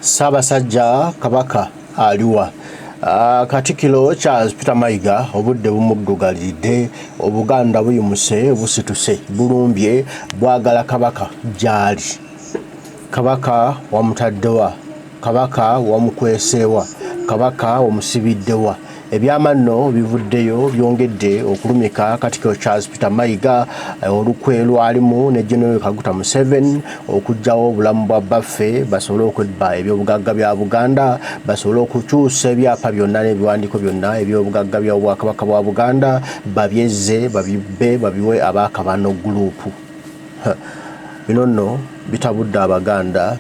Ssaabasajja Kabaka aliwa? Katikiro Charles Peter Mayiga obudde bumuddugaliridde, Obuganda buyimuse, busituse, bulumbye, bwagala Kabaka gy'ali. Kabaka wamutaddewa? Kabaka wamukweseewa? Kabaka wamusibiddewa? Ebyama nno bivuddeyo byongedde okulumika Katikiro Charles Peter Mayiga olukwe lwalimu ne General Kaguta Museveni okuggyawo obulamu bwa bbaffe basobole okwebba ebyobugagga bya Buganda, basobole okukyusa ebyapa byonna n'ebiwandiiko byonna ebyobugagga by'Obwakabaka bwa Buganda babyezze, babibbe, babiwe ab'akabano guluupu. Bino nno bitabudde Abaganda,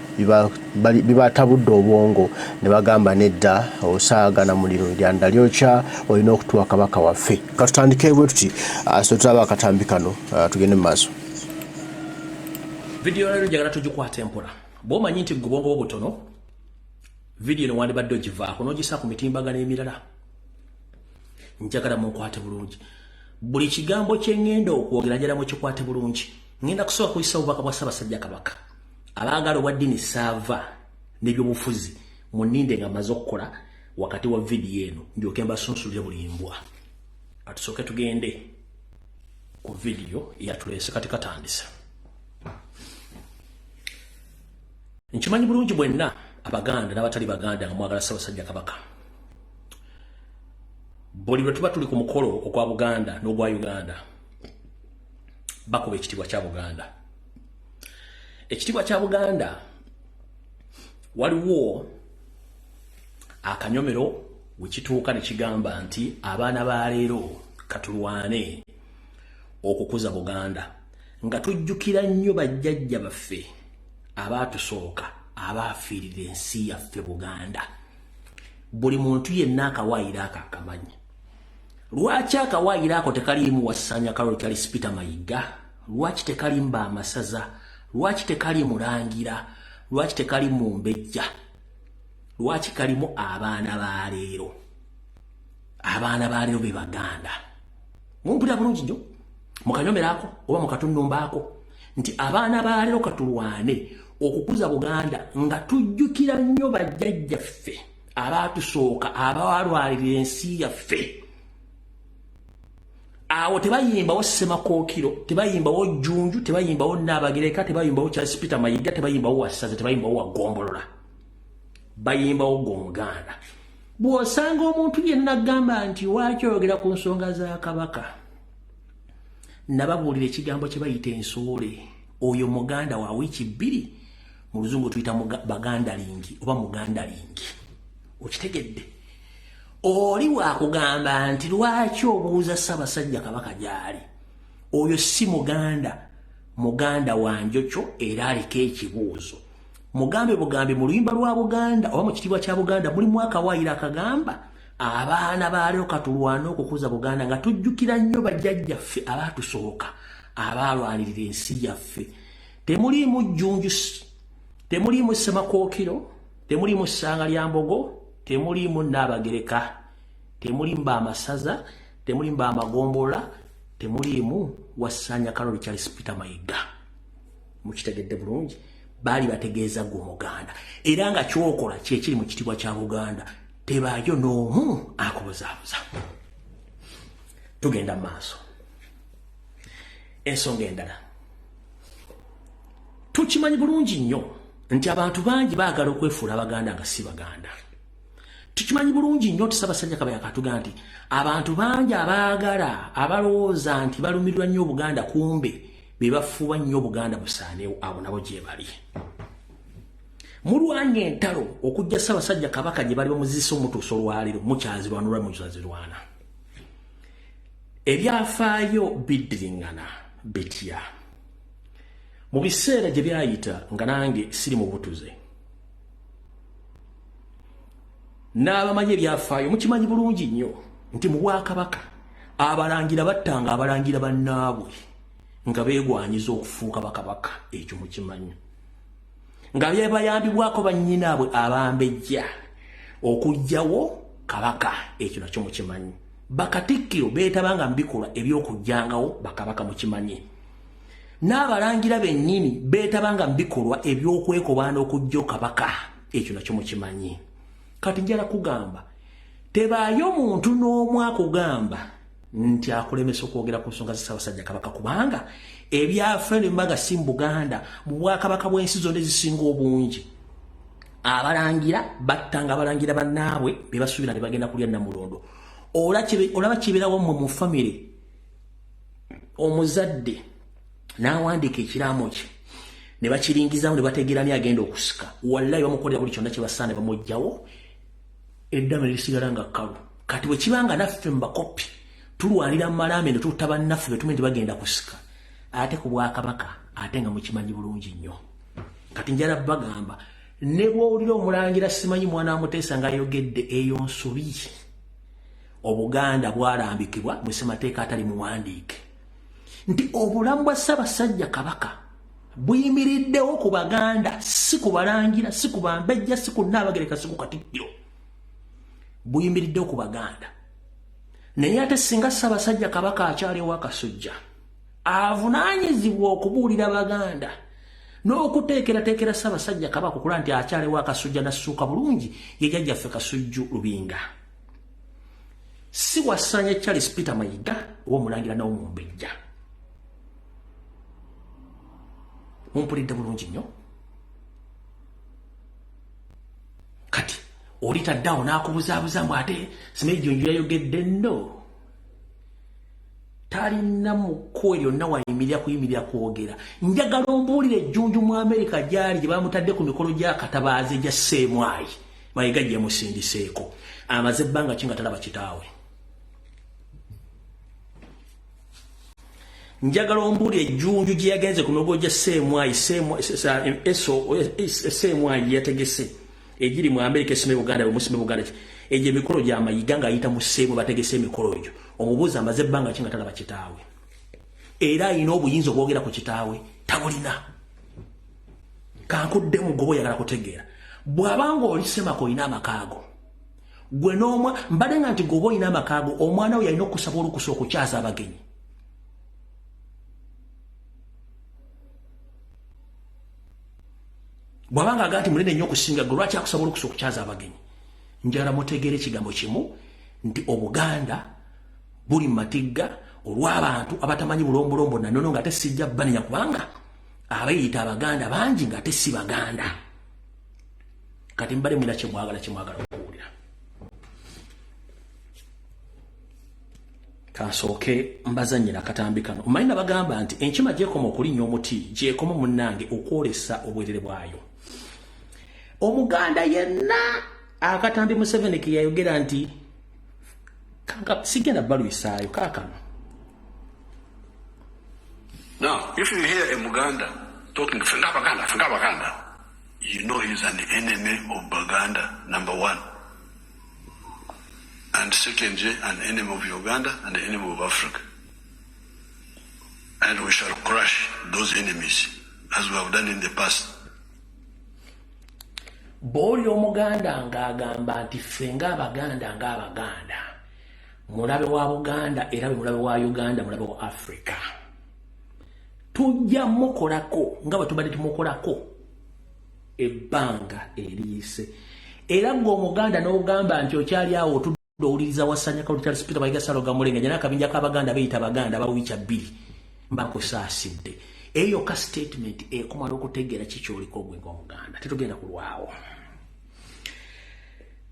bibatabudde obwongo ne bagamba nedda, osaaga na muliro eryanda lyokya, olina okutuwa Kabaka waffe. Katutandike bwe tuti, so tulaba akatambi kano, tugende mu maaso. Vidiyo leero njagala tugikwate mpola. Bw'omanyi nti gwe bwongo butono, vidiyo eno wandibadde ogivaako n'ogisa ku mitimbagano emirala. Njagala munkwate bulungi. Buli kigambo kye ŋŋenda okwogera njagala mukikwate bulungi. Ŋŋenda kusooka kuyisa obubaka bwa Ssaabasajja Kabaka. Abaagala obwa ddiini saava n'ebyobufuzi munninde nga mmaze okukola wakati wa vidiyo eno ndyoke mbasunsulire buli mbwa. Katusooke tugende ku vidiyo eyatuleese kati katandise. Nkimanyi bulungi bwenna Abaganda n'abatali Baganda nga mwagala Ssaabasajja Kabaka. Buli lwe tuba tuli ku mukolo ogwa Buganda n'ogwa Uganda bakuba ekitiibwa kya Buganda. Ekitiibwa kya Buganda waliwo akanyomero we kituuka ne kigamba nti abaana ba leero katulwane okukuza Buganda nga tujjukira nnyo bajjajja baffe abaatusooka abaafiirira ensi yaffe Buganda. Buli muntu yenna akawaayiro ako akamanyi. Lwaki akawaayiro ako tekaliimu Wassanya Karoli Charles Peter Mayiga? Lwaki tekaliimu Bamasaza? Lwaki tekali Mulangira? Lwaki tekali Mumbejja? Lwaki kalimu abaana ba leero? Abaana ba leero be Baganda. Mumpulira bulungi nnyo mukanyomeraako oba mukatunnumbaako nti abaana ba leero katulwane okukuza Buganda nga tujjukira nnyo bajjajjaffe abaatusooka abaalwalirira ensi yaffe. Awo tebayimbawo Ssemakookiro, tebayimbawo Jjunju, tebayimbawo Nnaabagereka, tebayimbawo Charles Peter Mayiga, tebayimbawo Wassaza, tebayimbawo Waggombolola. Bayimbawo gwe Omuganda. Bw'osanga omuntu yenna agamba nti lwaki oyogera ku nsonga za Kabaka, nababuulira ekigambo kye bayita ensoole. Oyo Muganda wa wiiki bbiri, mu luzungu tuyita bagandalingi oba mugandalingi. Okitegedde? Oli wakugamba nti lwaki obuuza Ssaabasajja Kabaka gy'ali, oyo si Muganda, Muganda wa njokyo era aliko ekibuuzo. Mugambe bugambe mu luyimba lwa Buganda oba mu kitiibwa kya Buganda mulimu akawaayiro akagamba abaana ba leero katulwane okukuza Buganda nga tujjukira nnyo bajjajjaffe abaatusooka abaalwanirira ensi yaffe. Temuliimu Jjunju, temuliimu Ssemakookiro, temuliimu Ssanga lya Mbogo, temuliimu Nnaabagereka, temuliimu Bamasaza, temuliimu Bamagombolola, temuliimu Wassanya Karoli Charles Peter Mayiga. Mukitegedde bulungi? Baali bategeeza gwe Omuganda, era nga kyokola kyekiri mu kitiibwa kya Buganda. Tebaayo n'omu akubuzaabuza. Tugenda mu maaso. Ensonga endala, tukimanyi bulungi nnyo nti abantu bangi baagala okwefuula Abaganda nga si Baganda. Tukimanyi bulungi nnyo nti Ssaabasajja Kabaka yakatuga nti abantu bangi abaagala abalowooza nti balumirirwa nnyo Obuganda kumbe be bafuuba nnyo Obuganda busaanewo, abo nabo gye bali. Mulwanye entalo okujja Ssaabasajja Kabaka gye bali bamuzisa omutuusa olwaleero, mukyazirwana olwa mukyazirwana. Ebyafaayo biddiringana bitya? Mu biseera gye byayita nga nange siri mu butuze, n'abamanyi ebyafaayo mukimanyi bulungi nnyo nti mu bwakabaka abalangira battanga abalangira bannaabwe nga beegwanyiza okufuuka bakabaka. Ekyo mukimanyi nga byebayambibwako bannyinaabwe abambejja okuggyawo kabaka. Ekyo nakyo mukimanyi. Bakatikkiro beetabanga mu bikolwa eby'okugyangawo bakabaka, mukimanyi. N'abalangira bennyini beetabanga mu bikolwa eby'okwekobaana okuggyawo kabaka. Ekyo nakyo mukimanyi. Kati njala kugamba, tebaayo muntu n'omu akugamba nti akulemesa okwogera ku nsonga za Ssaabasajja Kabaka, kubanga ebyaffe nembaga si mu Buganda, mu bwakabaka bw'ensi zonna ezisinga obungi abalangira battanga abalangira bannaabwe be basuubira ne bagenda kulya Namulondo. Olaba kibeerawo mmwe mu famire, omuzadde n'awandiika ekiraamo kye ne bakiringizaamu ne bategeera ni agenda okusika, wallayi bamukolera buli kyonna kye basaana ne bamuggyawo, eddama ne lisigala nga kkalu. Kati bwe kibanga naffe mu bakopi tulwanira mu malaame ne tutta bannaffe be tumanyi nti bagenda kusika, ate ku bwakabaka ate nga mukimanyi bulungi nnyo. Kati njala bagamba, ne bw'owulira omulangira simanyi mwana wa Muteesa ng'ayogedde, eyo nsobi. Obuganda bwalambikibwa mu ssemateeka atali muwandiike nti obulamu bwa Ssaabasajja Kabaka buyimiriddewo ku Baganda, si ku balangira, si ku bambejja, si ku Nnaabagereka, si ku Katikkiro, buyimiriddewo ku Baganda. Naye ate singa Ssaabasajja Kabaka akyaliwo akasujja avunaanyizibwa okubuulira Baganda n'okuteekerateekera Ssaabasajja Kabaka okulaba nti akyaliwo akasujja nassuuka bulungi, ye jjajjaffe Kasujju Lubinga, si wasanya Charles Peter Mayiga oba omulangira nawo Mumbejja. Mumpulidde bulungi nnyo. Kati oli taddeawo n'akubuzaabuza mbu ate simanyi Jjunju yayogedde. Nno talina mukko lyonna wayimirira kuyimirira kwogera. Njagala ombuulire ejjunju mu Amerika gyali gye bamutadde ku mikolo gy'akatabaazi egya Seemwayi Mayiga gye yamusindiseeko, amaze ebbanga ki nga talaba kitaawe? Njagala ombuulire ejjunju gye yagenze ku mikolo gya Seemwayi, Seemwayi gye yategese egiri mu Amerika, esime Buganda, musime Buganda, egyo emikolo gya Mayiga ng'ayita mu Seemwe bategese emikolo egyo. Omubuuzi amaze ebbanga ki nga talaba kitaawe? Era alina obuyinza obwogera ku kitaawe? Tabulina. Kankuddemu, goba oyagala kutegeera, bw'abanga oli Semaka olina amakaago gwe n'omwa mbadde nga nti goba olina amakaago, omwana we yalina okusaba olukusa okukyaza abagenyi. Bw'abanga aga nti munene nnyo okusinga gwe, lwaki akusaba olukusa okukyaza abagenyi? Njagala mutegeere ekigambo kimu nti Obuganda buli mu matigga olw'abantu abatamanyi bulombolombo nanono, nga ate sijja banenya kubanga abeeyita Abaganda bangi nga ate si Baganda. Kati mbale mwina kyemwagala kyemwagala okuwulira, kansooke mbazannyira akatambi kano. Omanyi nabagamba nti enkima gyekoma okulinnya omuti, gyekoma munnange okwolesa obwerere bwayo. Omuganda yenna akatambi Museveni ke yayogera nti sigenda balwisaayo kaakano. Now, if you hear a Muganda talking Fenga Baganda, Fenga Baganda, you know he's an enemy of Baganda, number one. And secondly, an enemy of Uganda and an enemy of Africa. And we shall crush those enemies as we have done in the past. Bw'oli Omuganda ng'agamba nti ffe ng'Abaganda ng'Abaganda, mulabe wa Buganda era bwe mulabe wa Uganda, mulabe wa Africa, tujja mukolako nga bwe tubadde tumukolako ebbanga eriyise. Era gwe Omuganda n'ogamba nti okyali awo otudde owuliriza wasanya Charles Peter Mayiga Saloga Mulenganya n'akabinja k'Abaganda beeyita Baganda bawiikya bbiri, mbakusaasidde. Eyo ka statement ekumala okutegeera kikyoliko gwe ng'Omuganda. Tetugenda kulwawo.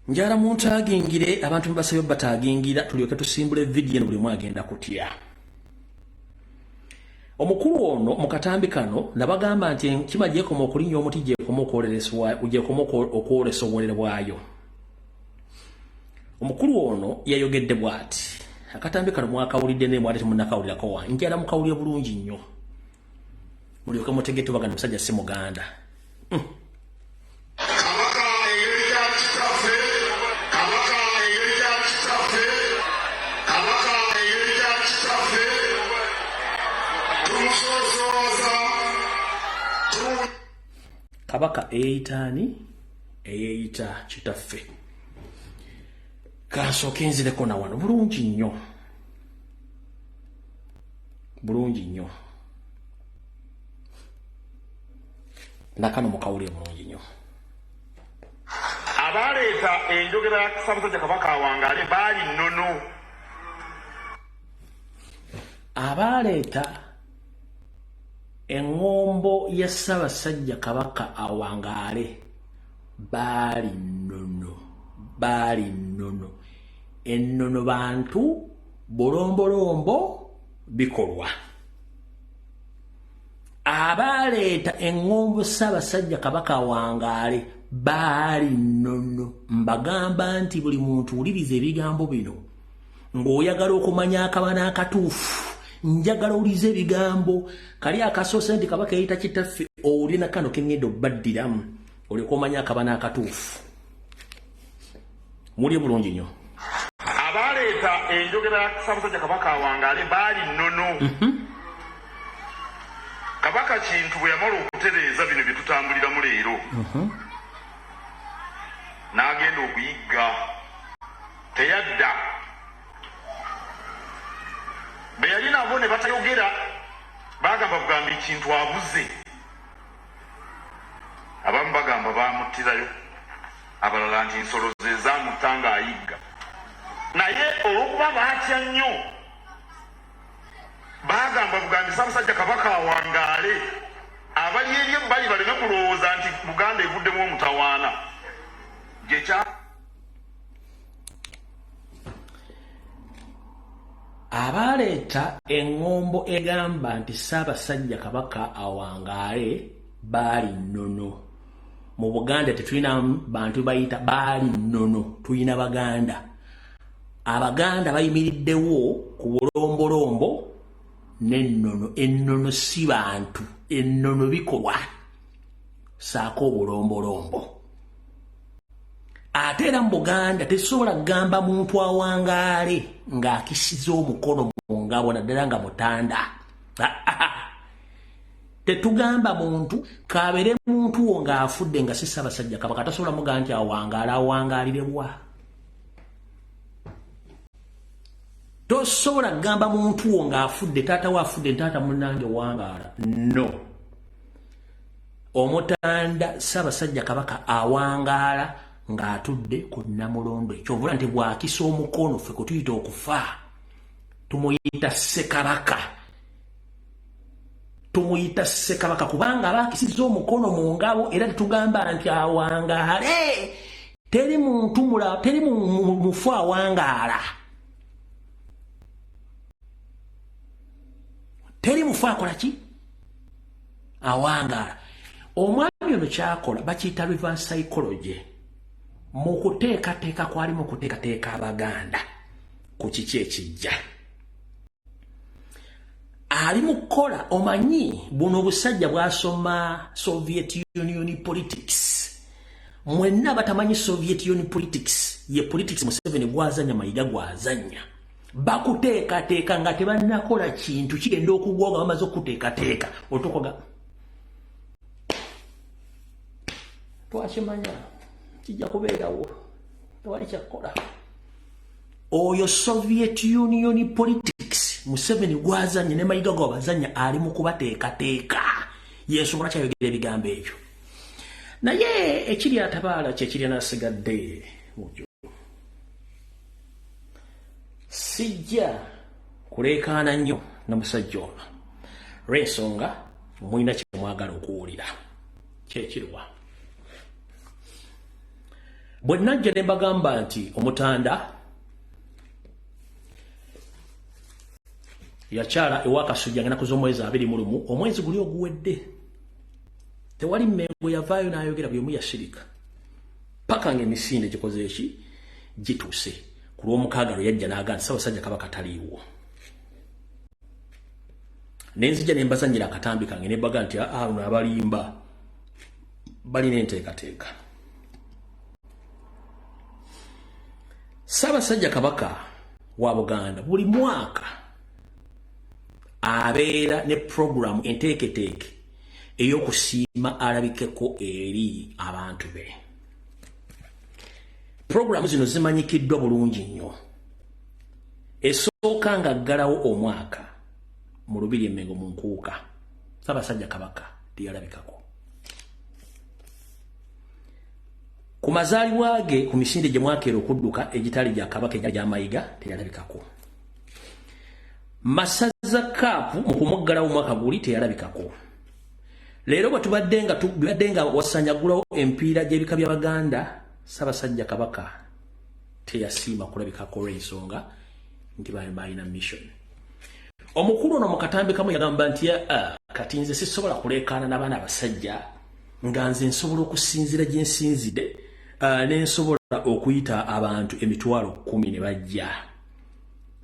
Njala muntu agingire abantu mubasabye batagingira, tulyoke tusimbule vidiyo eno, buli omu agenda kutya. Omukulu ono mu katambi kano nabagamba nti enkima gyekoma okulinnya omuti, gyekoma okwolesa obwerere bwayo. Omukulu ono yayogedde bw'ati. Akatambi kano mwakawulidde naye mwate temunnakawulirako wa, njala mukawulire bulungi nnyo mulyoke mutege tubaganda musajja si Muganda. Kabaka eyeyita kitaffe, Kabaka eyeyita kitaffe, Kabaka eyeyita kitaffe, tumusoosooza. Kabaka eyeyita ani? Eyeyita kitaffe. Kansooke nzireko na wano bulungi nnyo, bulungi nnyo. Nakano mukawulire bulungi nnyo. Abaleeta enjogera ya Ssaabasajja Kabaka awangaale baali nnono. Abaleeta eŋŋombo ya Ssaabasajja Kabaka awangaale baali nnono, baali nnono. Ennono bantu, bulombolombo, bikolwa. Abaleeta eŋŋombo Ssaabasajja Kabaka awangaale baali nnono. Mbagamba nti buli muntu wuliriza ebigambo bino ng'oyagala okumanya akabana akatuufu. Njagala owulize ebigambo kali akasoose nti Kabaka yayita kitaffe, owulire na kano keŋŋenda obbaddiramu olyoka omanya akabana akatuufu. Mulye bulungi nnyo. Abaleeta enjogera ya Ssaabasajja Kabaka awangaale baali nnono. Kabaka Kintu bwe yamala okutereeza bino bye tutambuliramu leero, n'agenda okuyigga, teyadda. Be yali nabo ne batayogera, bagamba bugamba ekintu abuze. Abamu bagamba bamuttirayo, abalala nti nsolo ze zaamutta ng'ayigga. Naye olw'okuba baatya nnyo, bagamba bugambi Ssaabasajja Kabaka awangaale, abali eri ebbali baleme kulowooza nti Buganda eguddemu omutawaana. Gye kya Abaleeta eŋŋombo egamba nti Ssaabasajja Kabaka awangaale baali nnono. Mu Buganda tetulina bantu bayita baali nnono, tulina Baganda. Abaganda bayimiriddewo ku bulombolombo n'ennono. Ennono si bantu, ennono bikolwa saako obulombolombo. Ate era mu Buganda tesobola kugamba muntu awangaale ng'akisiza omukono mu ngabo, naddala nga mutanda. Tetugamba muntu kabeere muntu wo ng'afudde nga si Ssaabasajja Kabaka, tasobola mugamba nti awangaale, awangaalirebwa. Tosobola kugamba muntu wo ng'afudde, taata we afudde, taata munnange wangaala. No. Omutanda Ssaabasajja Kabaka awangaala ng'atudde ku Nnamulondo. Kyovula nti bw'akisa omukono ffe kwe tuyita okufa, tumuyita Ssekabaka. Tumuyita Ssekabaka kubanga aba akisizza omukono mu ngabo, era tetugamba nti awangaale. Teri muntu mula, teri mufu awangaala. Teri mufu akola ki? Awangaala. Omwami ono kyakola bakiyita reverse psychology. Mu kuteekateeka kwali mu kuteekateeka Abaganda ku kiki ekijja. Ali mu kukola, omanyi buno obusajja bwasoma Soviet Union politics. Mwenna batamanyi Soviet Union politics, ye politics Museveni gwazanya, Mayiga gwazanya. Bakuteekateeka nga tebannakola kintu, kigenda okugwa nga bamaze okuteekateeka. Otukoga twakimanya kijja kubeerawo, tewali kyakukola. Oyo Soviet Union politics Museveni gwazanya ne Mayiga gwabazanya, ali mu kubateekateeka. Yensonga kyayogera ebigambo ebyo. Naye ekiri atabaala kyekiri n'asigadde mujjo. Sijja kuleekaana nnyo na musajja ono lw'ensonga mulina kye mwagala okuwulira. Kyekiriwa bwe najja ne mbagamba nti omutanda yakyala ewa Kasujja nga ennaku z'omwezi 21, omwezi guli oguwedde, tewali Mmengo yavaayo n'ayogera, buli omu yasirika paka ng'emisinde gikoze eki gituuse ku lw'omukaaga lwe yajja n'agamba Ssaabasajja Kabaka taliiwo. Ne nzija ne mbazannyira akatambi kange ne mbaga nti aa luno abalimba balina enteekateeka. Ssaabasajja Kabaka wa Buganda buli mwaka abeera ne puroguramu enteeketeeke ey'okusiima alabikeko eri abantu be. Puroguramu zino zimanyikiddwa bulungi nnyo. Esooka nga ggalawo omwaka mu Lubiri e Mmengo mu Nkuuka, Ssaabasajja Kabaka teyalabikako. Ku Mazaalibwa ge, ku misinde gye mwakeera okudduka egitali gya Kabaka, egya Mayiga, teyalabikako. Masaza Cup mu kumuggalawo omwaka guli teyalabikako. Leero bwe tubadde nga tubadde nga wasanyagulawo empiira gy'ebika by'Abaganda, Ssaabasajja Kabaka teyasiima kulabikako olw'ensonga nti balina mission. Omukulu ono mu katambi kamu yagamba nti, "Ah, kati nze sisobola kuleekaana n'abaana abasajja nga nze nsobola okusinziira gye nsinzidde ne nsobola okuyita abantu 100,000 ne bajja."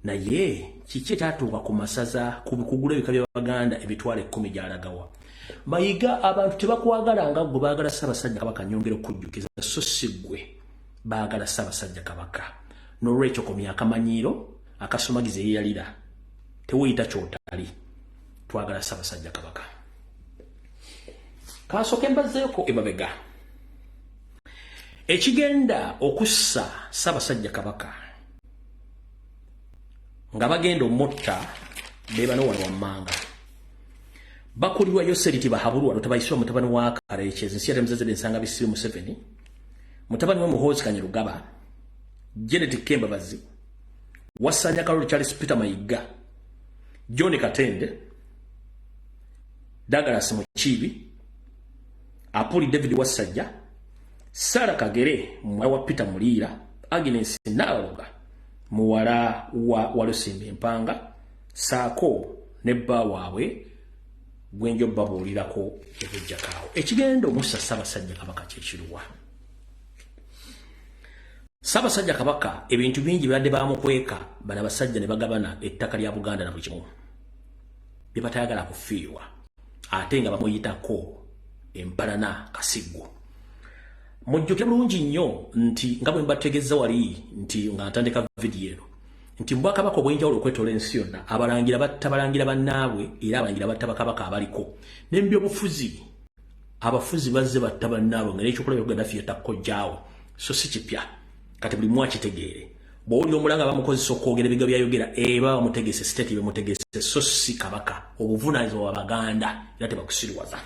Naye kiki ekyatuuka ku masaza, ku kugula ebika by'Abaganda 100,000 gyalagawa? Mayiga, abantu tebakwagala nga ggwe, baagala Ssaabasajja Kabaka. Nyongera okujjukiza, so si ggwe, baagala Ssaabasajja Kabaka. N'olwekyo komya akamanyiiro akasomagiza eyeyalira, tewuyita kyotali. Twagala Ssaabasajja Kabaka. Kansooke mbazzeeko emabega. Ekigenda okussa Ssaabasajja Kabaka nga bagenda omutta be bano wano wammanga: bakulirwa Yoseri Tibuhaburwa Lutabayisibwa, mutabani wa Karekyezi nsi yatemuzezedde ensanga bisibe Museveni, mutabani we Muhoozi Kainerugaba, Janet Kembabazi, Wasanya Kaloli Charles Peter Mayiga, John Katende, Douglas Mukiibi, Apuli David Wasajja, Sara Kagere muwala wa Peter Muliira, Agnes Naloga muwala wa Walusimba Empanga, saako ne bba waabwe gwenjo babuulirako ebujjakaawo. Ekigenda omussa Ssaabasajja Kabaka kyekiruwa? Ssaabasajja Kabaka ebintu bingi bibadde bamukweka bana abasajja ne bagabana ettaka lya Buganda na buli kimu bye batayagala kufiirwa, ate nga bamuyitako empalana kasiggo. Mujjukire bulungi nnyo nti nga bwe mbategeeza wali nti nga ntandika vidiyo eno nti mu bwakabaka obw'enjawulo okwetoola ensi yonna, abalangira batta balangira bannaabwe, era abalangira batta bakabaka abaliko. N'embyobufuzi, abafuzi bazze batta bannaabwe, nga n'ekyokulabirako Gaddafi yatta kojjaawe, so si kipya. Kati buli mu akitegeere, bw'owulira omulanga bamukozesa okwogera ebigambo byayogera, eba bamutegese, state bemutegese, so si kabaka. Obuvunaanyizibwa bwa Baganda era tebakusiriwaza.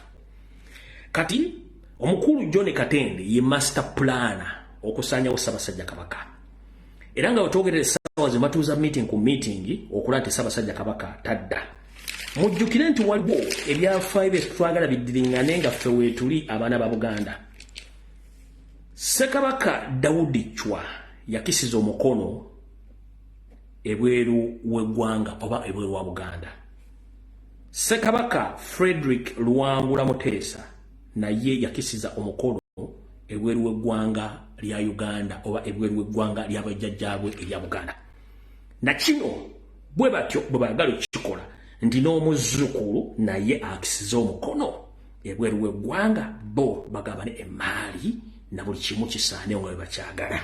Kati omukulu John Katende ye master planner okusaanyawo Ssaabasajja Kabaka, era nga wetwogerera essaawa ze batuuza meeting ku meeting okulaba nti Ssaabasajja Kabaka tadda. Mujjukire nti waliwo ebyafaayo bye twagala biddiriŋŋane nga ffe weetuli abaana ba Buganda. Ssekabaka Dawudi Chwa yakisiza omukono ebweru w'eggwanga oba ebweru wa Buganda. Ssekabaka Frederick Luwangula Muteesa naye yakisiza omukono ebweru w'eggwanga lya Uganda oba ebweru w'eggwanga ly'abajjajjaabwe erya Buganda. Na kino bwe batyo bwe baagala okukikola nti n'omuzzukulu naye akisiza omukono ebweru w'eggwanga, bo bagabane emaali na buli kimu kisaanewo nga bwe bakyagala.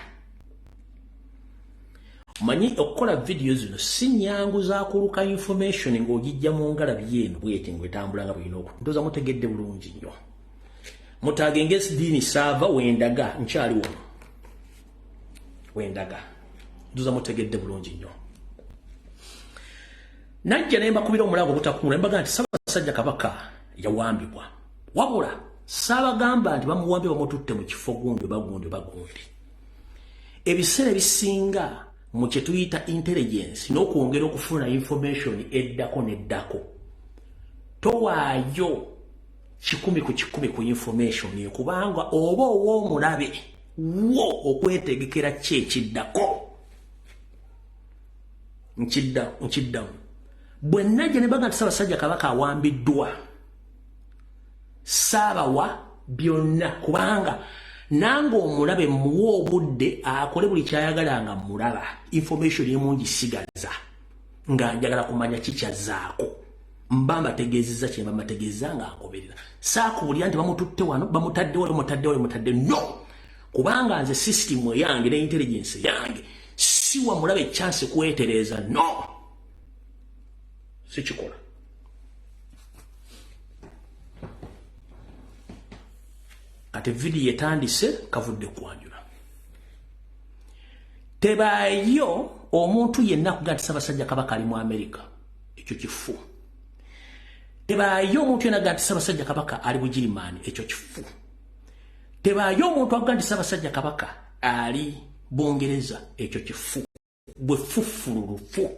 Omanyi okukola vidiyo zino si nyangu za kuluka information ng'ogijja mu ngalabi eno bweti ng'etambula nga bw'olina oku. Ndowooza mutegedde bulungi nnyo. Mutagenge diini saava wendaga nkyali wano wendaga. Ndowooza mutegedde bulungi nnyo. Najja ne mbakubira omulango ogutakuŋŋula, ne mbagamba nti Ssaabasajja Kabaka yawambibwa, wabula saabagamba nti bamuwambye bamututte mu kifo gundi oba gundi oba gundi. Ebiseera ebisinga mu kye tuyita intelligence n'okwongera okufuna information eddako n'eddako, towaayo 100% ku information, kubanga oba ow'omulabe wo okwetegekera ki ekiddako. Nkiddamu, bwe najja ne baga nti Ssaabasajja Kabaka awambiddwa, saabawa byonna, kubanga nange omulabe muwa obudde akole buli kyayagala nga mulaba information emu ngisigaza nga njagala kumanya kikyazzaako. Mba mbategeezezza kye mba mbategeeza nga ngoberera. Saakuwulira nti bamututte wano, bamutadde wano, bamutadde wano, bamutadde no, kubanga nze system eyange ne intelligence yange siwa mulabe chance kwetereeza. No, sikikola. Kati vidiyo etandise kavudde kwanjula. Tebaayo omuntu yenna kugaa nti Ssaabasajja Kabaka ali mu Amerika, ekyo kifu. Tebaayo omuntu yenna gaa nti Ssaabasajja Kabaka ali Bugirimaani, ekyo kifu. Tebaayo omuntu agamba nti Ssaabasajja Kabaka ali Bungereza, ekyo kifu bwe fufululufu.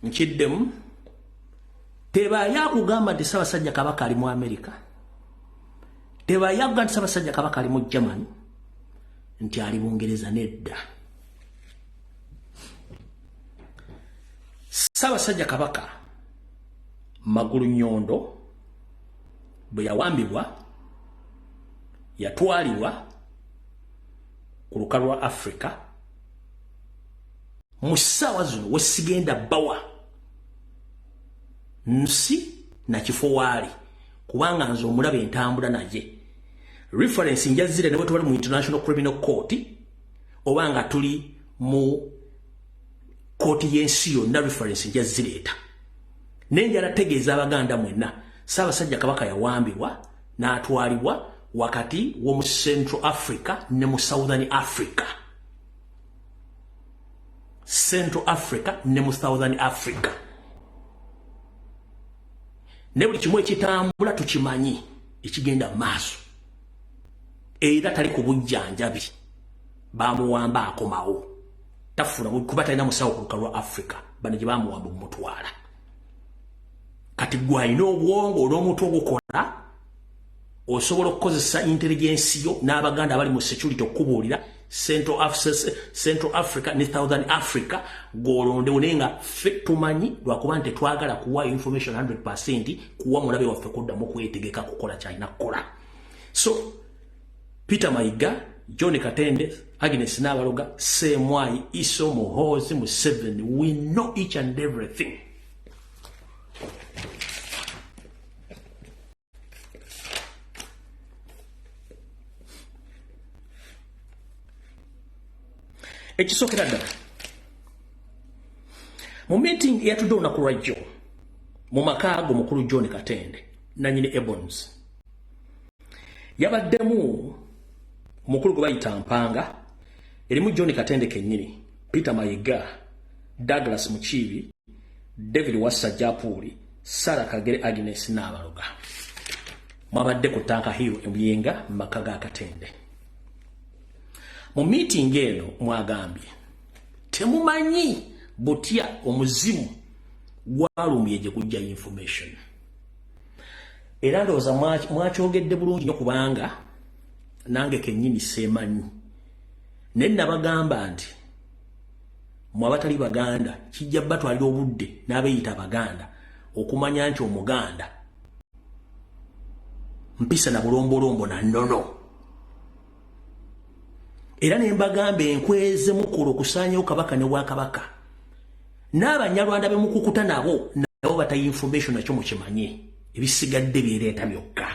Nkiddemu, tebaayo akugamba nti Ssaabasajja Kabaka ali mu Amerika, tebaayo akugamba nti Ssaabasajja Kabaka ali mu Germany, nti ali Bungereza, nedda. Ssaabasajja Kabaka Magulu Nyondo bwe yawambibwa yatwalibwa ku lukalu lwa Africa. Mu ssaawa zino wesigenda bawa nsi na kifo waali, kubanga nze omulaba entambula naye reference njazire ne bwe tubali mu International Criminal Court oba nga tuli mu kooti y'ensi yonna, reference njazireeta. Naye njala tegeeza Abaganda mwenna, Ssaabasajja Kabaka yawambibwa n'atwalibwa wakati w'omu Central Africa ne mu Southern Africa, Central Africa ne mu Southern Africa, ne buli kimu ekitambula tukimanyi ekigenda mu maaso. Era tali ku bujjanjabi, bamuwamba akomawo tafuna kuba talina musawo ku lukalu lwa Africa bano gye bamuwamba omutwala. Kati gwe alina obwongo n'omutwe ogukola osobola okukozesa intelligence yo n'Abaganda abali mu security okukubuulira Central Africa ne Southern Africa gw'olondewo, naye nga ffe tumanyi lwakuba nti tetwagala kuwa information 100% kuwa mulabe waffe kuddamu kwetegeka kukola kyalina kukola. So Peter Mayiga, John Katende, Agnes Nabaloga, Semwayi, Iso Muhoozi, Museveni, we know each and everything. Ekisookera ddala, mu meeting eyatudde olunaku lwajjo mu maka go mukulu John Katende nanyini Ebons, yabaddemu omukulu gwe bayita Mpanga, erimu John Katende kennyini, Peter Mayiga, Douglas Mukiibi, David Wassa Japuuli, Sarah Kagere, Agnes Nabaloga. Mwabadde ku Tanka Hill Emuyenga mu maka ga Katende. Mu meeting eno mwagambye temumanyi butya omuzimu gwalumbye gye gujja information. Era ndowooza mwakyogedde bulungi nnyo, kubanga nange kennyini seemanyi, naye nabagamba nti mwe abatali Baganda kijja batwalira obudde n'abeeyita Abaganda okumanya nti Omuganda mpisa na bulombolombo na nnono. Era ne mbagamba enkweze mukulu okusaanyawo Kabaka ne bwakabaka n'Abanyarwanda be mukukuta nabo nabo batayi information, nakyo mukimanye, ebisigadde byereeta byokka.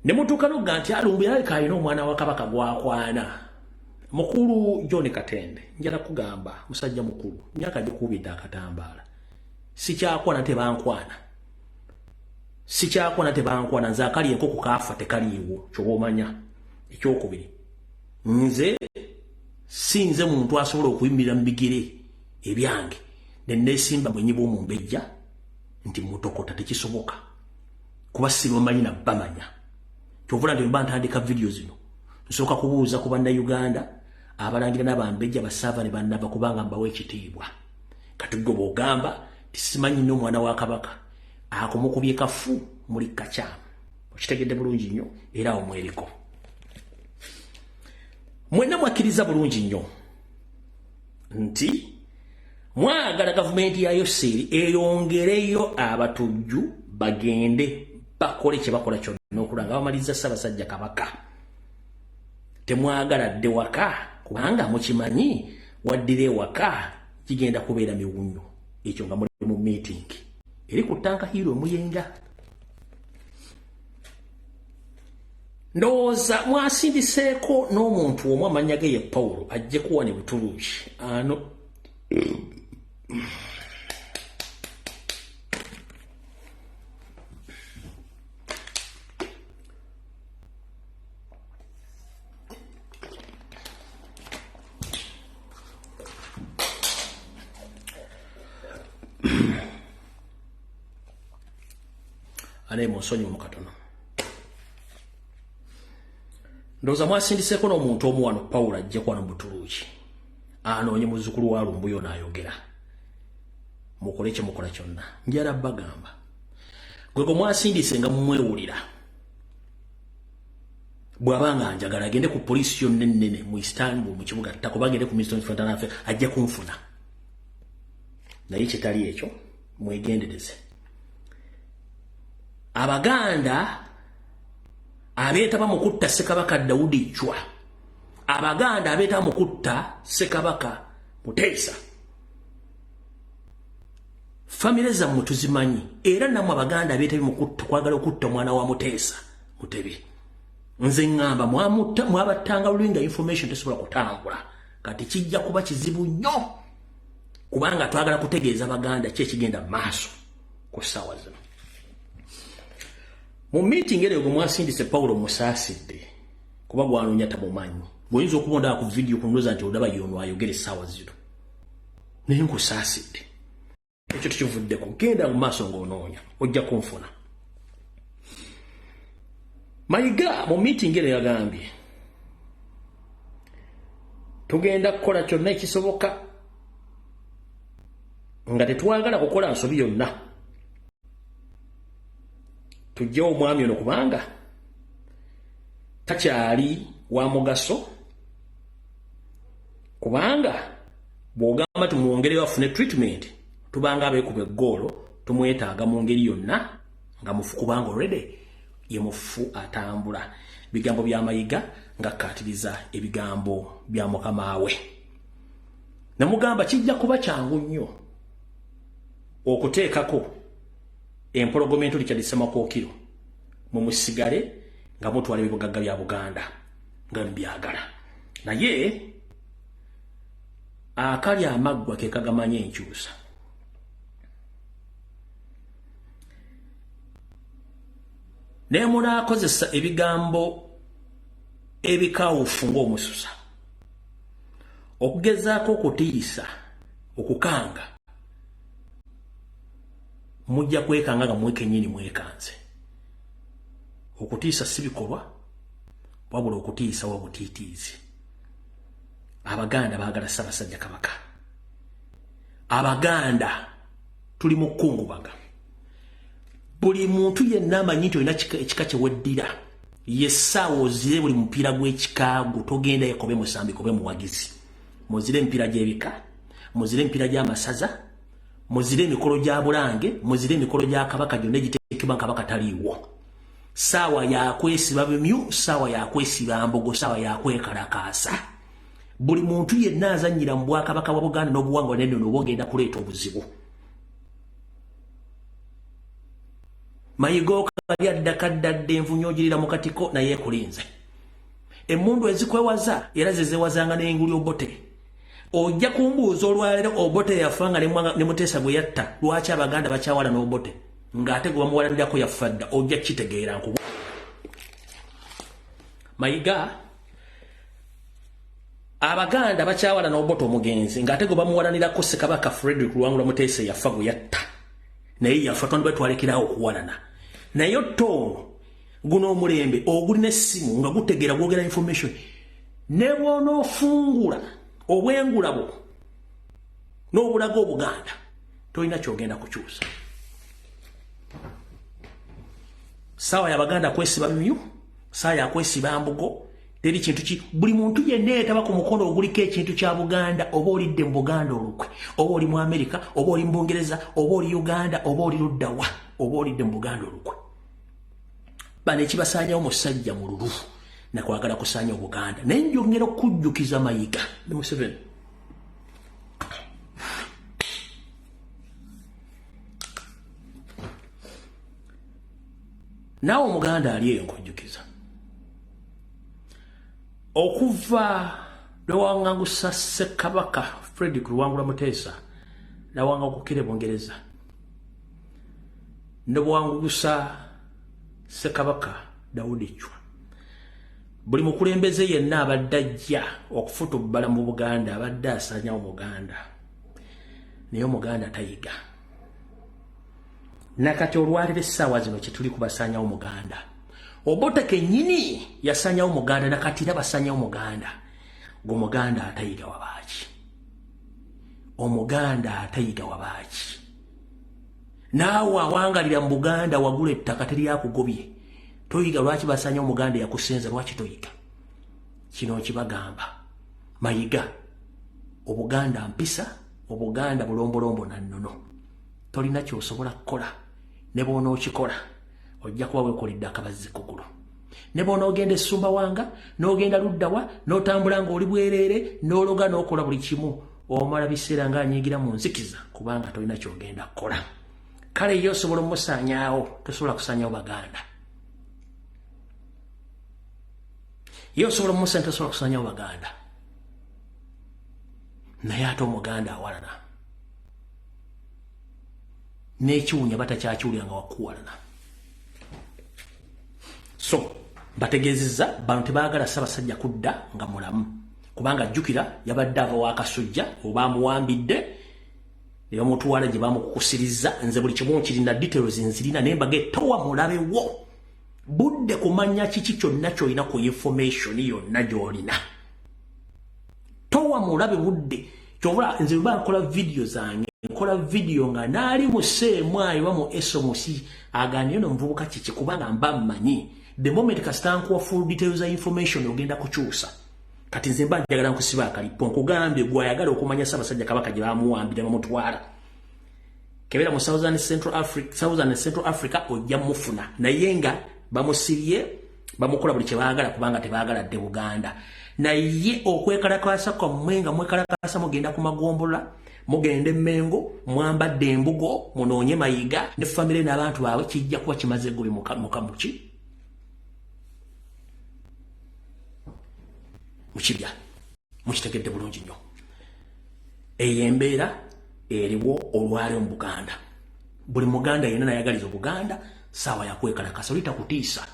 Ne mutuuka n'okugamba nti alumbu yalabika alina omwana wa Kabaka gwakwana. Mukulu John Katende, njala kugamba musajja mukulu, myaka gikuubidde akatambaala, sikyakwana tebankwana, sikyakwana tebankwana. Nze akali enkoko kaafa tekaliiwo, kyoba omanya. Ekyokubiri, nze si nze muntu asobola okuyimirira mu bigere ebyange ne neesimba bwenyi bw'omumbejja nti mutokota, tekisoboka, kuba sibamanyi na bamanya. Kyovula nti mba ntandika vidiyo zino nsooka kubuuza ku Bannayuganda abalangira n'abambejja basaava ne bannava, kubanga mbawa ekitiibwa. Kati gwe bw'ogamba tisimanyi n'omwana wa Kabaka akumukubye kafu muli kakyamu, okitegedde bulungi nnyo. Era awo mweriko mwenna mwakkiriza bulungi nnyo nti mwagala gavumenti ya Yoseeri eyongereyo abatujju bagende bakole kye bakola kyonna okulanga bamaliriza Ssaabasajja Kabaka. Temwagala dde waka, kubanga mukimanyi waddira ewaka kigenda kubeera miwunyo. Ekyo nga muli mu meeting eri ku Tanka Hill Omuyenga. Ndowooza mwasindiseeko n'omuntu omu amannya ge ye Paulo ajje kuwa ne Butuluuki ano. Banaye munsonyiwe mu katono. Ndowooza mwasindiseeko n'omuntu omu wano, Pawulo, ajje kwano mu Butuluuki anoonye muzzukulu wa Lumbuye n'ayogera. Mukole kye mukola kyonna, njala bagamba gwe gwe mwasindise nga mumwewulira. Bw'aba nga njagala, agende ku poliisi yonna ennene mu Istanbul, mu kibuga ttako, bagende ku Ministry of Affairs, ajja kunfuna. Naye kitali ekyo, mwegendereze Abaganda abeetaba mu kutta Ssekabaka Dawudi Chwa, Abaganda abeetaba mu kutta Ssekabaka Muteesa. Famire zammwe tuzimanyi, era nammwe Abaganda abeetabye mu kutta, kwagala okutta omwana wa Muteesa Mutebi. Nze ŋŋamba mwabattanga luli nga information tesobola kutambula. Kati kijja kuba kizibu nnyo, kubanga twagala kutegeeza Baganda ki ekigenda mu maaso ku ssaawa zino. Mu meeting ero gwe mwasindise Pawulo, musaasidde kuba gwanoonya tamumanyi. Bw'oyinza okuba ondaba ku vidiyo kundoza nti olaba yono ayogera essaawa zino, naye nkusaasidde, ekyo tukivuddeko. Genda mu maaso ng'onoonya, ojja kunfuna. Mayiga mu meeting ero yagambye tugenda kukola kyonna ekisoboka nga tetwagala kukola nsobi yonna, tujjewo omwami ono kubanga takyali wa mugaso, kubanga bw'ogamba tumwongereyo afune treatment, tubanga abeekuba eggoolo. Tumwetaaga mu ngeri yonna nga mufu, kubanga already ye mufu atambula. Bigambo bya Mayiga ng'akkaatiriza ebigambo bya mukama we. Namugamba kijja kuba kyangu nnyo okuteekako empologoma ento Richard Ssemakookiro, mumusigale nga mutwala ebibugagga bya Buganda nga mubyagala, naye akali amaggwa ke kagamanya enkyusa. Naye munaakozesa ebigambo ebikawufu ng'omususa okugezaako okutiisa, okukanga, mujja kwekanga nga mwekenyini mwekanze. Okutiisa si bikolwa, wabula okutiisa wa butiitiizi. Abaganda baagala Ssaabasajja Kabaka. Abaganda tuli mu kkungubaga. Buli muntu yenna amanyi nti olina ekika kyeweddira, yessaawa ozire buli mupiira gw'ekika gwo. Togenda yekobe musambi, kobe muwagizi. Muzire emipiira gy'ebika, muzire emipiira gy'amasaza, muzire emikolo gya Bulange, muzire emikolo gya Kabaka gyonna egiteekebwa Kabaka taliiwo. Saawa yakwesiba bimyu, saawa yakwesiba mbogo, saawa yakwekalakaasa. Buli muntu yenna azannyira mu bwakabaka bwa Buganda n'obuwangwa nennono, oba ogenda kuleeta obuzibu. Mayiga okalya ddakaddadde, envunyu ogirira mu katiko, naye ekulinze. Emmundu ezikwewaza era zezewazanga n'enguli. Obote ojja kumbuuza olwaleero, Obote yafa nga ne Muteesa gwe yatta, lwaki Abaganda bakyawala n'Obote ng'ate gwe bamuwalanirako yafa dda? Ojja kitegeera nkubu. Mayiga, Abaganda bakyawala n'Obote omugenzi ng'ate gwe bamuwalanirako Ssekabaka Frederick Luwangula Muteesa yafa gwe yatta, naye yafa twandibadde twalekerawo okuwalana. Naye otoono guno omulembe ogulina essimu nga gutegeera, gwogera information, ne bw'onoofungula obwengula bwo n'obulaga Obuganda, tolina kyogenda kukyusa. Saawa yabaganda kwesiba bimyu, saawa yakwesiba mbugo. Teri kintu ki buli muntu yenna yetaba ku mukono oguliko ekintu kya Buganda, oba olidde mu Buganda olukwe, oba oli mu Amerika, oba oli mu Bungereza, oba oli Uganda, oba oli luddawa, oba olidde mu Buganda olukwe. Bano ekibasaanyawo musajja mululu nakwagala kusaanya Obuganda. Naye njongera okujjukiza Mayiga ne Museveni, naawe Omuganda ali eyo, nkujjukiza okuva lwewangangusa Ssekabaka Frederick Luwangula Muteesa nawangagukira Bungereza, ne bwangugusa Ssekabaka Dawudi Chwa, buli mukulembeze yenna abadde ajja okufutubbala mu Buganda abadde asanyawo Muganda. Naye Omuganda tayiga. Nakati olwaliro essaawa zino kyetuli kubasaanyawo Muganda. Obote kennyini yasaanyawo Muganda, nakati era basaanyawo Muganda. Gwe Muganda atayiga wabaaki? Omuganda atayiga wabaaki? Naawe awangalira mu Buganda wagula ettaka teryakugobye, toyiga lwaki basaanyawo Muganda yakusenza, lwaki toyiga? Kino nkibagamba, Mayiga, Obuganda mpisa, Obuganda bulombolombo na nnono. Tolina ky'osobola kukola, ne bw'onookikola ojja kuba weekoledde akabazzi kugulu. Ne bw'onoogenda e Sumbawanga, n'ogenda luddawa, n'otambula ng'oli bwereere, n'ologa n'okola buli kimu, omala biseera ng'anyiigira mu nzikiza kubanga tolina ky'ogenda kukola. Kale ye osobola omusaanyaawo, tosobola kusaanyawo Baganda. Ye osobola omusaanya, tosobola kusaanyawo Baganda. Naye ate Omuganda awalana n'ekiwunya batakyakiwulira nga wakuwalana. So mbategeezezza bano tebaagala Ssaabasajja kudda nga mulamu, kubanga jjukira yabadde ava wa Kasujja oba amuwambidde ne bamutwala gye bamukukusirizza. Nze buli kimu nkirina, details nzirina, naye mbage towa mulabe wo budde kumanya kiki kyonna ky'olina ku information yonna gy'olina. Towa mulabe budde. Kyovula nze bwe nkola video zange, nkola video nga naali mu seemwayi oba mu esomosi agambye no muvubuka kiki, kubanga mba mmanyi the moment kasita nkuwa full details za information ogenda kukyusa. Kati nze mba njagala nkusiba akalipo, nkugambye gwayagala okumanya Ssaabasajja Kabaka gye bamuwambira bamutwala, kebera mu Southern Central Africa, Southern Central Africa ojja mufuna, naye nga bamusibye bamukola buli kye baagala kubanga tebaagala dde Buganda. Naye okwekalakaasa kwammwe nga mwekalakaasa mugenda ku magombolola, mugenda Emmengo, mwambadde embugo, munoonye Mayiga ne famire n'abantu baabwe, kijja kuba kimaze guli muki mukibya. Mukitegedde bulungi nnyo. Eyo embeera eriwo olwaleero mu Buganda. Buli Muganda yenna nayagaliza Obuganda saawa yakwekalakasa, olita kutiisa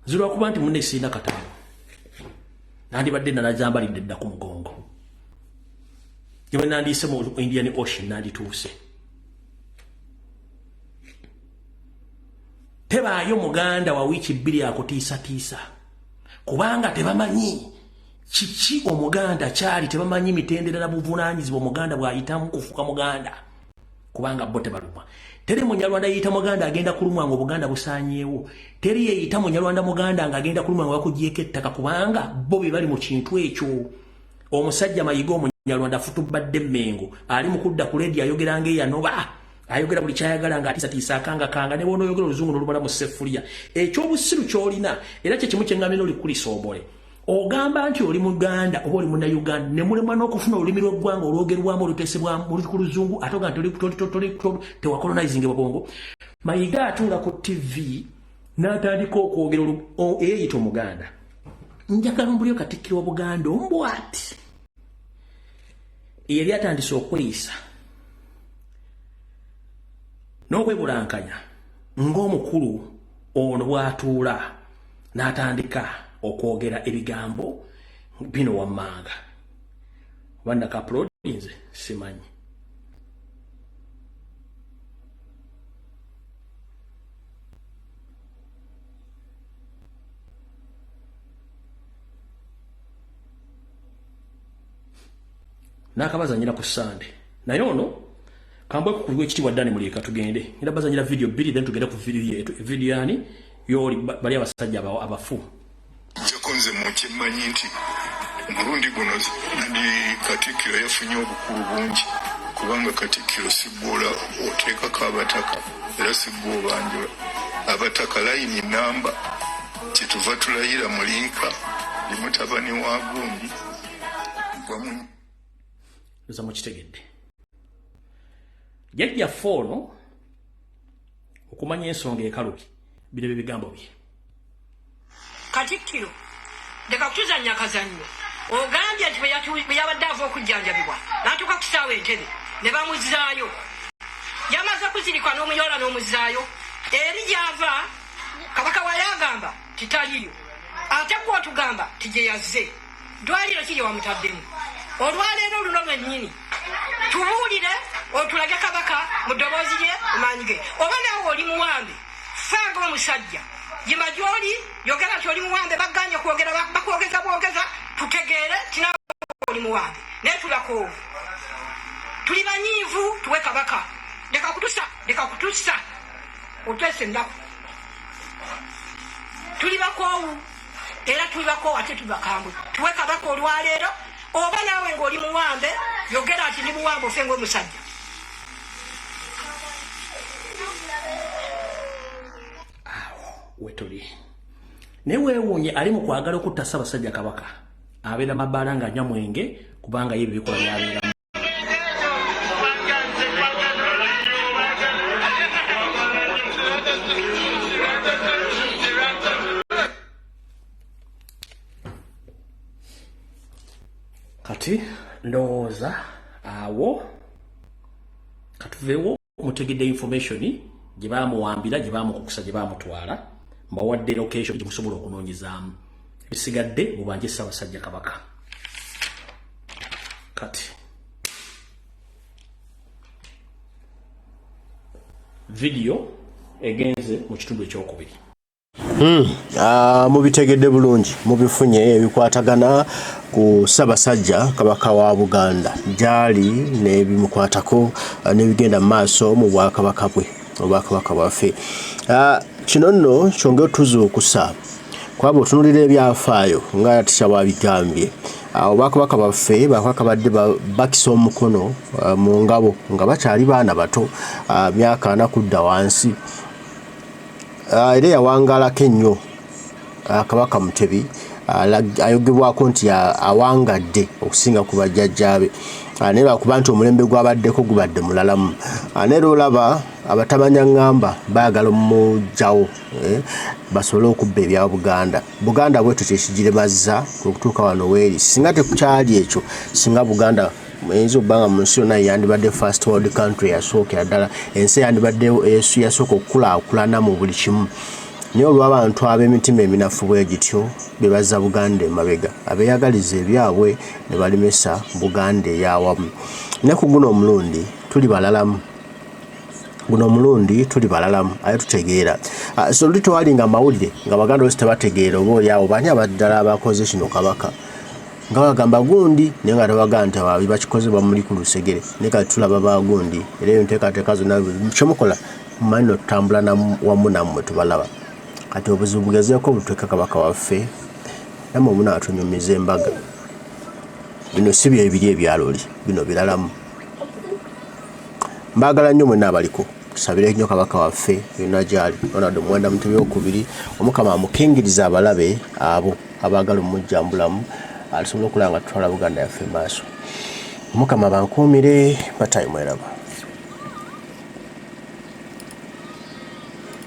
nzirwakuba nti munne sirina kataano nandibadde nalazambalidde dda ku mugongo, ne nandiise mu Indian Ocean nandituuse. Tebaayo Muganda wa wiiki 2 akutiisatiisa, kubanga tebamanyi kiki Omuganda kyali, tebamanyi mitendera na buvunaanyizibwa Omuganda bw'ayitamu kufuuka Muganda, kubanga bo tebalumwa. Teri Munyarwanda yeyita Muganda agenda kulumwa nga Obuganda busaanyeewo. Teri yeyita Munyarwanda Muganda ng'agenda kulumwa nga bakugyeko ettaka, kubanga bo be bali mu kintu ekyo. Omusajja Mayiga Omunyarwanda afutubbadde Mmengo, ali mu kudda ku leediyo ayogera ng'eyanoba, ayogera buli kyayagala ng'atiisatiisa akangakanga, ne bw'onooyogera oluzungu n'olumala mu ssefuliya. Ekyobusiru ky'olina era kye kimu kye ŋŋambye n'olikulisa obole. Ogamba nti oli Muganda oba oli Munnayuganda ne mulemwa n'okufuna olulimi lw'eggwanga olwogerwamu oluteesebwamu oluli ku luzungu, ate ogamba nti tewakolonizingibwa bwongo. Mayiga atuula ku TV n'atandika okwogera eyeeyita Omuganda. Njagala ombulire Katikkiro wa Buganda ombwati eyali atandise okweyisa n'okwebulankanya ng'omukulu ono bw'atuula n'atandika okwogera ebigambo bino wammanga. Oba naka uploadinze simanyi. Nakabazanyira ku Sande. Naye ono kambwe ku ekitiibwa Dani Muliika, tugende. Ngenda bazanyira video 2 then tugende ku video yetu. Video yani yoli bali abasajja abafu. Njako nze mukimmanyi nti mulundi guno ndi Katikkiro yafunye obukulu bungi, kubanga Katikkiro siggwola oteekako abataka era siggwa obanjula abataka layini namba, kyetuva tulayira Muliika ndi mutabani wa gundi wamu. Nza mukitegedde. Jjajjaffe ono okumanya ensonga ekaluki, bino bye bigambo bye. Katikkiro, leka kutuzannya akazannyo. Ogambye nti bwe yabadde ava okujjanjabibwa n'atuuka ku ssaawa Entebe ne bamuzzaayo. Yamaze kuzirikwa n'omuyoola n'omuzzaayo eri gy'ava. Kabaka waayo agamba nti taliyo, ate gwe otugamba nti gye yazze. Ddwaliro ki lye wamutaddemu? Olwaleero luno lwennyini tubuulire otulage Kabaka Mu ddoboozi lye, mu maanyi ge. Oba naawe oli muwambe, fa ng'omusajja. Yima gy'oli, yogera nti oli muwambe. Baganye kwogera, bakwogeza bwogeza, tutegeere nti naawe oli muwambe. Naye tulakoovu, tuli banyiivu. Tuwe kabaka. Leka kutusa, leka kutusa, otwesa ennaku. Tuli bakoowu era tuli bakoowu, ate tuli bakambwe. Tuwe kabaka olwaleero. Oba naawe ng'oli muwambe, yogera nti ndi muwambe, ofe ng'omusajja. Awo wetuli, naye weewuunye ali mu kwagala okutta Ssaabasajja Kabaka, abeera mabaala ng'anywa mwenge, kubanga ye bibikola byabeeramu. Kati ndowooza awo katuveewo. Mutegedde information gye bamuwambira, gye bamukukusa, gye bamutwala. Mbawadde location gye musobola okunoonyezaamu. Ebisigadde mubanje Ssaabasajja Kabaka. Kati vidiyo egenze mu kitundu ekyokubiri. Mubitegedde bulungi, mubifunye ebikwatagana ku Ssabasajja Kabaka wa Buganda gyali n'ebimukwatako, n'ebigenda mu maaso mu bwakabaka bwe, obwakabaka bwaffe. Kino nno kyongera otuzuukusa kwaba otunulira ebyafaayo nga tisha bwabigambye. Obwakabaka bwaffe, bakabaka badde bakisa omukono mu ngabo nga bakyali baana bato, myaka 40 kudda wansi. Era yawangalako ennyo Kabaka Mutebi, ayogebwako nti awangadde okusinga ku bajjajjaabe, naye lwakuba nti omulembe gwabaddeko gubadde mulalamu. Naye era olaba abatamanya ŋŋamba baagala omugjawo, basobole okubba ebya Buganda. Buganda bwetyo kyekigiremazza okutuuka wano weeri. Singa tekukyali ekyo, singa Buganda eyinza okuba nga mu nsi yonna yandibadde first world country, yasookera ddala ensi yandibadde yasooka okukulaakulana mu buli kimu. Naye olw'abantu ab'emitima eminafu bwe gityo be bazza Buganda emabega, abeeyagaliza ebyabwe ne balemesa Buganda ey'awamu. Ne ku guno omulundi tuli balalamu, guno omulundi tuli balalamu, aye tutegeera. So luli tewalinga mawulire nga Baganda oluusi tebategeera oba oli awo bani abaddala abakoze kino Kabaka, nga bagamba gundi, naye nga tebagamba nti ababi bakikoze bamuli ku lusegere. Naye kati tulaba bagundi, era eyo nteekateeka zonna kyemukola mumanyi notutambula wamu nammwe tubalaba. Kati obuzibu bugezeeko butweka Kabaka waffe, nammwe munaatunyumiza embaga. Bino si byebiri ebyaloli, bino biralamu. Mbaagala nnyo mwenna abaliko. Tusabire nnyo Kabaka waffe yonna gyali, Ronald Muwenda Mutebi Okubiri, Omukama amukingiriza abalabe abo abaagala omujjambulamu, tusobole okulaba nga tutwala Buganda yaffe maaso. Omukama bankuumire, batayi mweraba.